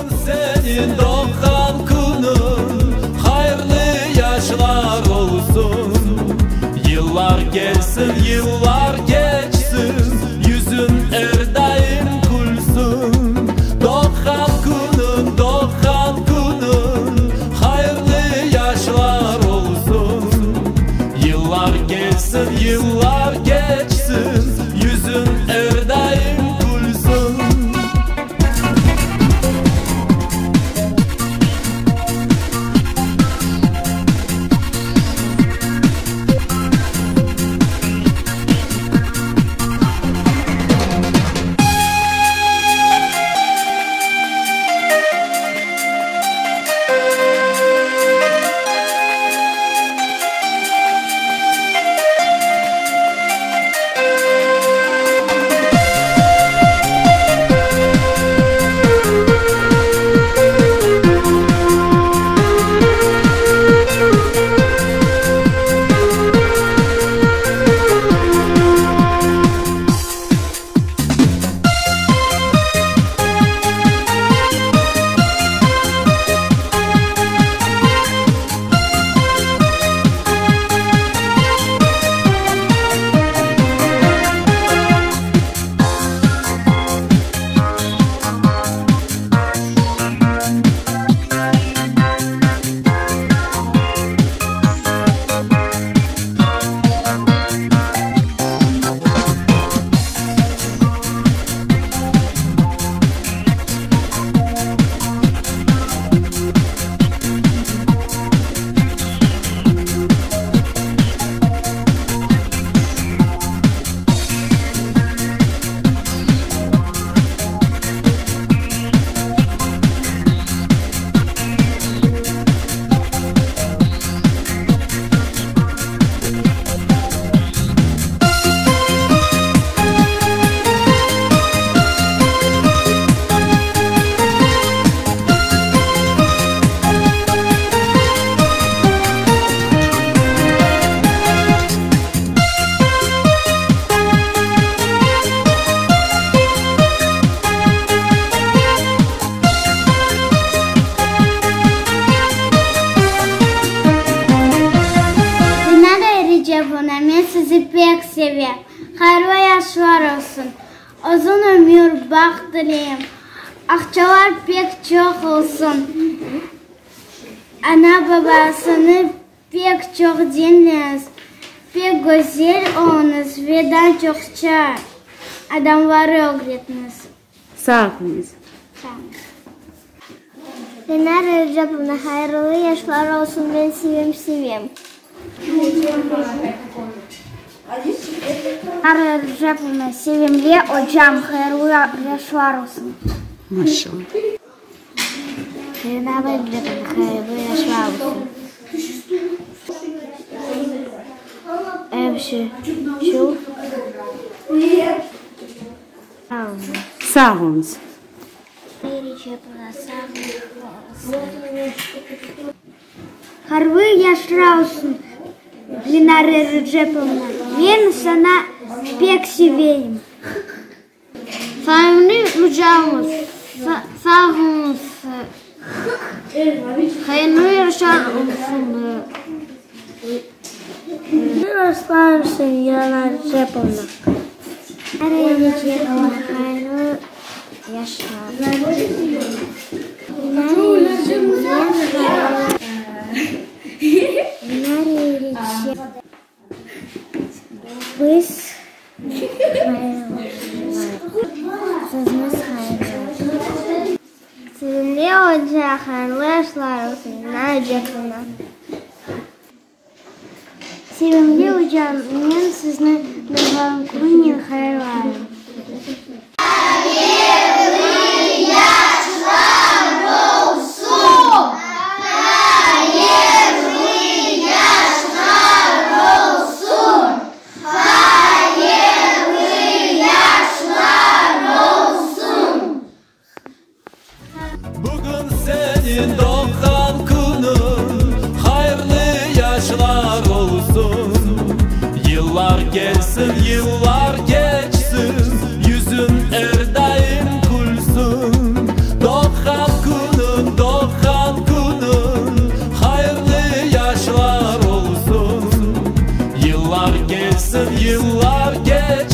Bugün seniñ doğğan künüñ, hayırlı yaşlar olsun! Yıllar kelsin, yıllar keçsin, yüzüñ er daim külsün. Doğğan künüñ, doğğan künüñ, hayırlı yaşlar olsun! Yıllar kelsin, yıllar keçsin, yüzüñ er daim külsün. Dinara Erecepovna, men sizi pek sevem. Hayırlı yaşlar olsun. Uzun ömür, baht tileyim. Aqçalar pek çoq olsun. Ana-babasını pek çoq diñleñiz. Pek güzel oluñız ve daa çoqça adamları ögretiñiz. Sağ oluñız. Sağ oluñız. Lenara Erecepovna, hayırlı yaşlar olsun, men sevem, sevem. Lenara Erecepovna, sevimli ocam, hayırlı yaşlar olsun. Maşallah. Lenara Erecepovna, hayırlı yaşlar olsun. Er şey Sağ oluñız. Hayırlı yaşlar olsun, Lenara Erecepovna, men saña pek seveyim. Sevimli ocamız, sağ oluñız, hayırlı yaşlar olsun. Yaşlar olsun, Lenara Erecepovna. Lenara Erecepovna, hayırlı yaşlar. Lenara Erecepovna, Lenara Erecepovna. Biz Sizni hayırlı. Sevimli oca, hayırlı yaşlar olsun, Lenara Erecepovna. Sevimli ocam, men sizni doğğan kününen hayırlayım. Hayırlı yaşlar olsun! Hayırlı yaşlar olsun! Hayırlı yaşlar olsun! Bugün seniñ doğğan künüñ, hayırlı yaşlar olsun! Yıllar kelsin, yıllar keçsin, yüzüñ er daim külsün. Doğğan künüñ. Yıllar kelsin, yıllar keçsin.